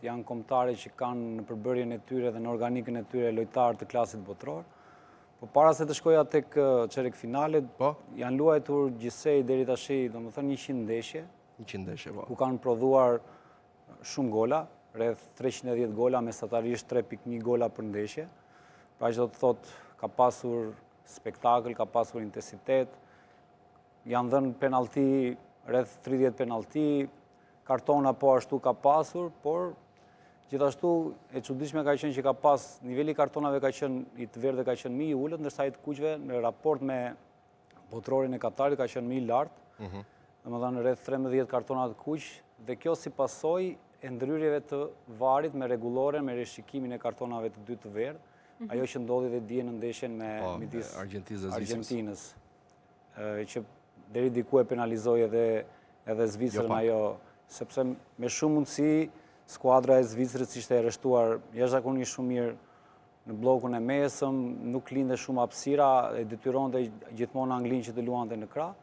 Janë kombëtare që kanë në përbërjen e tyre dhe në organikën e tyre lojtarë të klasit botëror. Po para se të shkoja tek çerekfinalet, po. janë luajtur gjithsej deri tashi, domethënë 100 ndeshje. 100 ndeshje, po. Ku kanë prodhuar shumë gola, rreth 310 gola, mesatarisht 3.1 gola për ndeshje. Pra që do të thotë ka pasur spektakël, ka pasur intensitet, janë dhënë penalti, rreth 30 penalti, kartona po ashtu ka pasur, por gjithashtu e çuditshme ka qenë që ka pas, niveli i kartonave ka qenë, i të verdhëve ka qenë më i ulët, ndërsa i të kuqve në raport me botërorin e Katarit ka qenë më i lartë, mhm. domethënë rreth 13 kartona të kuq, dhe kjo si pasojë e ndërhyrjeve të VAR-it me rregulloren, me rishikimin e kartonave të dytë të verdhë, mhm. ajo që ndodhi dhe dje në ndeshjen me po, midis Argjentinës që deri diku e penalizoi edhe edhe Zvicrën jo ajo, sepse me shumë mundësi skuadra e Zvicrës ishte e rreshtuar jashtëzakonisht shumë mirë në bllokun e mesëm, nuk linte shumë hapësira, e detyronte gjithmonë Anglinë që të luante në krah.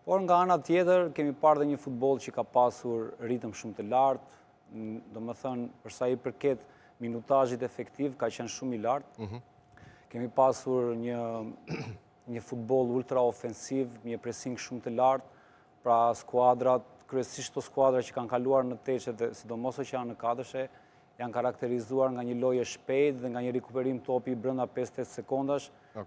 Por nga ana tjetër kemi parë dhe një futboll që ka pasur ritëm shumë të lartë, domethënë për sa i përket minutazhit efektiv ka qenë shumë i lartë. Mhm. Kemi pasur një një futboll ultra ofensiv, një pressing shumë të lartë, pra skuadrat, kryesisht këto skuadra që kanë kaluar në teçe dhe sidomos që janë në katërshe, janë karakterizuar nga një lojë e shpejtë dhe nga një rikuperim topi brenda 5-8 sekondash. Okay.